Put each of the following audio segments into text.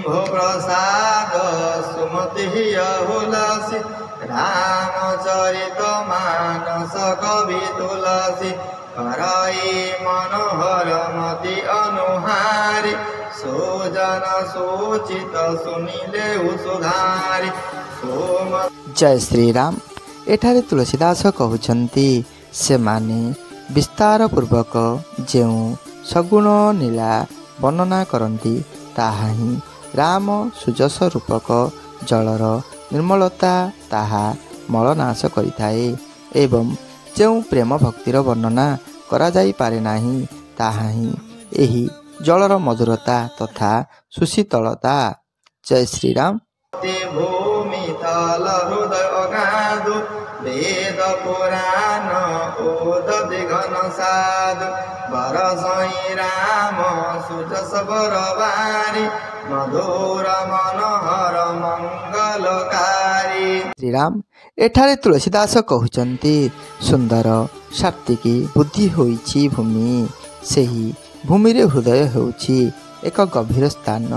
ଶମ୍ଭୁ ପ୍ରସାଦ ସୁମତି ହୁଲସି, ରାମଚରିତ ମାନସ କବି ତୁଲସୀ। କରଇ ମନୋହର ମତି ଅନୁହାରି, ସୁଜନ ସୁଚିତ ସୁନିଲେ ସୁଧାରି। ଜୟ ଶ୍ରୀରାମ। ଏଠାରେ ତୁଳସୀ ଦାସ କହୁଛନ୍ତି, ସେମାନେ ବିସ୍ତାର ପୂର୍ବକ ଯେଉଁ ସଗୁଣ ନୀଳା ବର୍ଣ୍ଣନା କରନ୍ତି, ତାହା ହିଁ ରାମ ସୁଯଶ ରୂପକ ଜଳର ନିର୍ମଳତା, ତାହା ମଳନାଶ କରିଥାଏ ଏବଂ ଯେଉଁ ପ୍ରେମ ଭକ୍ତିର ବର୍ଣ୍ଣନା କରାଯାଇପାରେ ନାହିଁ, ତାହା ହିଁ ଏହି ଜଳର ମଧୁରତା ତଥା ସୁଶୀତଳତା। ଜୟ ଶ୍ରୀରାମ। ଭୂମି ତଲ ହୃଦୟ ଅଗାଧୁ, ବେଦ ପୁରାଣ ଉଦଧି ଘନ ସାଧୁ। ବରସଇ ରାମ ସୁଯଶ ବରବାରି, ମଧୁର ମନୋହର ମଙ୍ଗଲକାରୀ। ଶ୍ରୀରାମ। ଏଠାରେ ତୁଳସୀ ଦାସ କହୁଛନ୍ତି, ସୁନ୍ଦର ସାତ୍ତ୍ୱିକୀ ବୁଦ୍ଧି ହୋଇଛି ଭୂମି। ସେହି ଭୂମିରେ ହୃଦୟ ହେଉଛି ଏକ ଗଭୀର ସ୍ଥାନ।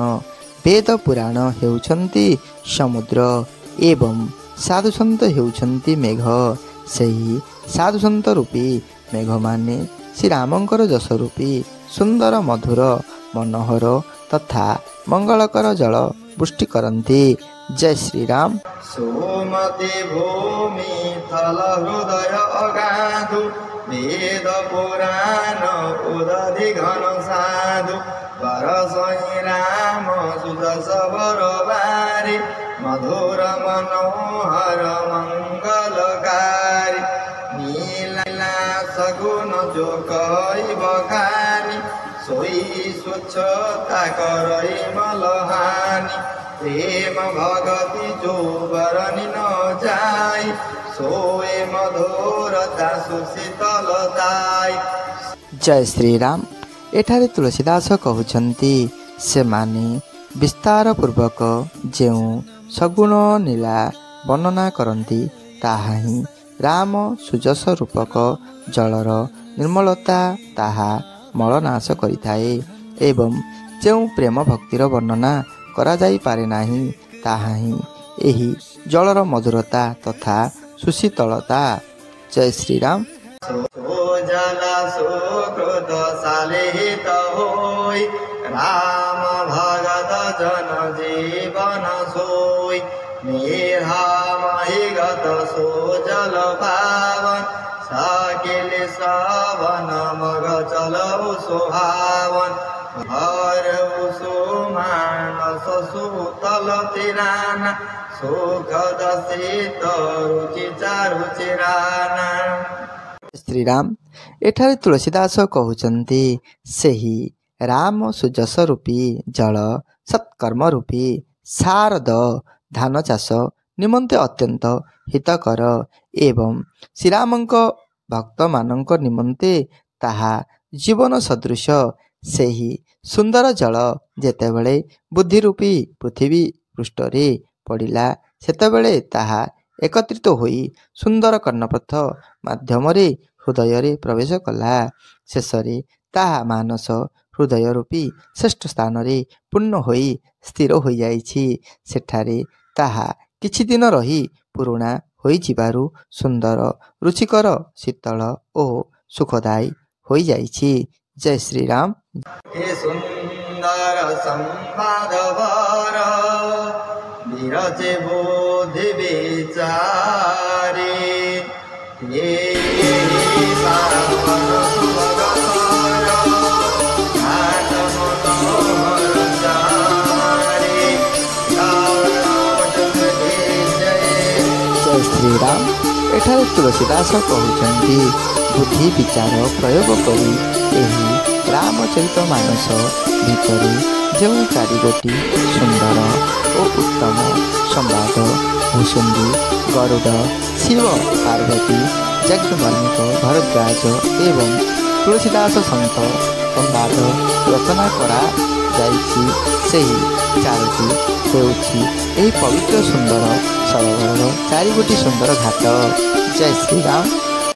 ବେଦ ପୁରାଣ ହେଉଛନ୍ତି ସମୁଦ୍ର ଏବଂ ସାଧୁସନ୍ଥ ହେଉଛନ୍ତି ମେଘ। ସେହି ସାଧୁସନ୍ଥ ରୂପୀ ମେଘମାନେ ଶ୍ରୀରାମଙ୍କର ଯଶ ରୂପୀ ସୁନ୍ଦର, ମଧୁର, ମନୋହର ତଥା ମଙ୍ଗଳକର ଜଳ ବୃଷ୍ଟି କରନ୍ତି। ଜୟ ଶ୍ରୀରାମ। ସୁମତି ଭୂମି ଥଲ ହୃଦୟ ଅଗାଧୁ, ବେଦ ପୁରାଣ ଉଦଧି ଘନ ସାଧୁ। ବରସଇ ରାମ ସୁଦଶ ବରବାରି, ମଧୁର ମନୋହର ମଙ୍ଗଲକାରୀ। ନୀଲା ସଗୁଣ ଯୋ କହିବ ଖାନି, ସୋଇ ସ୍ୱଚ୍ଛତା କରଇ ମଲହାନି। ପ୍ରେମ ଭଗତି ଯୋ ବରନି ନ ଯାଇ, ସୋଏ ମଧୁରତା ସୁଶୀତଲତାଇ। ଜୟ ଶ୍ରୀରାମ। ଏଠାରେ ତୁଳସୀ ଦାସ କହୁଛନ୍ତି, ସେମାନେ ବିସ୍ତାର ପୂର୍ବକ ଯେଉଁ ସଗୁଣ ନୀଳା ବର୍ଣ୍ଣନା କରନ୍ତି, ତାହା ହିଁ ରାମ ସୁଯଶ ରୂପକ ଜଳର ନିର୍ମଳତା, ତାହା ମଳନାଶ କରିଥାଏ ଏବଂ ଯେଉଁ ପ୍ରେମ ଭକ୍ତିର ବର୍ଣ୍ଣନା କରାଯାଇପାରେ ନାହିଁ, ତାହା ହିଁ ଏହି ଜଳର ମଧୁରତା ତଥା ସୁଶୀତଳତା। ଜୟ ଶ୍ରୀରାମ। ସୁଜଲ ସୁକୃତ ସାଲିହିତ ହୋଇ, ରାମ ଭଗତ ଜନ ଜୀବନ ସୋଇ। ନିର୍ହାମହିଗତ ସୁଜଲ ପାବନ, ସକିଲି ଶ୍ରବଣ ମଗ ଚଲ ସୁହାବନ। ହର ସୁମାନସ ସୁତଲ ତିରାନା, ସୁଖଦ ଶୀତ ରୁଚି ଚାରୁ ଚିରାନା। ଶ୍ରୀରାମ। ଏଠାରେ ତୁଳସୀ ଦାସ କହୁଛନ୍ତି, ସେହି ରାମ ସୁଯଶ ରୂପୀ ଜଳ ସତ୍କର୍ମ ରୂପୀ ଶାରଦ ଧାନ ଚାଷ ନିମନ୍ତେ ଅତ୍ୟନ୍ତ ହିତକର ଏବଂ ଶ୍ରୀରାମଙ୍କ ଭକ୍ତମାନଙ୍କ ନିମନ୍ତେ ତାହା ଜୀବନ ସଦୃଶ। ସେହି ସୁନ୍ଦର ଜଳ ଯେତେବେଳେ ବୁଦ୍ଧି ରୂପୀ ପୃଥିବୀ ପୃଷ୍ଠରେ ପଡ଼ିଲା, ସେତେବେଳେ ତାହା ଏକତ୍ରିତ ହୋଇ ସୁନ୍ଦର କର୍ଣ୍ଣପଥ ମାଧ୍ୟମରେ ହୃଦୟରେ ପ୍ରବେଶ କଲା। ଶେଷରେ ତାହା ମାନସ ହୃଦୟ ରୂପୀ ଶ୍ରେଷ୍ଠ ସ୍ଥାନରେ ପୂର୍ଣ୍ଣ ହୋଇ ସ୍ଥିର ହୋଇଯାଇଛି। ସେଠାରେ ତାହା କିଛି ଦିନ ରହି ପୁରୁଣା ହୋଇଯିବାରୁ ସୁନ୍ଦର, ରୁଚିକର, ଶୀତଳ ଓ ସୁଖଦାୟୀ ହୋଇଯାଇଛି। ଜୟ ଶ୍ରୀରାମ। ଏ ସୁନ୍ଦର ସମ୍ବାଦ ବର ବିରଚେ ବୁଦ୍ଧି ବିଚାରି, ଏ ପାବନ ସୁଭଗତର ଘାଟ ମନୋହର ଚାରି। ରାମଚନ୍ଦ୍ର କି ଜୟ। ଜୟ ଶ୍ରୀରାମ। ଏଠାରେ ତୁଳସୀ ଦାସ କହୁଛନ୍ତି, ବୁଦ୍ଧି ବିଚାର ପ୍ରୟୋଗ କରି ଏହି ରାମଚରିତ ମାନସ ଭିତରେ ଯେଉଁ ଚାରିଗୋଟି ସୁନ୍ଦର ଓ ଉତ୍ତମ ସମ୍ବାଦ ଭୁସୁଣ୍ଡି, ଗରୁଡ଼, ଶିବ ପାର୍ବତୀ, ଯଜ୍ଞବର୍ଣ୍ଣିକ ଭରଦ୍ୱାଜ ଏବଂ ତୁଳସୀଦାସ ସନ୍ଥ ସମ୍ବାଦ ରଚନା କରାଯାଇଛି, ସେହି ଚାରୋଟି ହେଉଛି ଏହି ପବିତ୍ର ସୁନ୍ଦର ସରୋବରର ଚାରିଗୋଟି ସୁନ୍ଦର ଘାଟ। ଜୟ ଶ୍ରୀରାମ।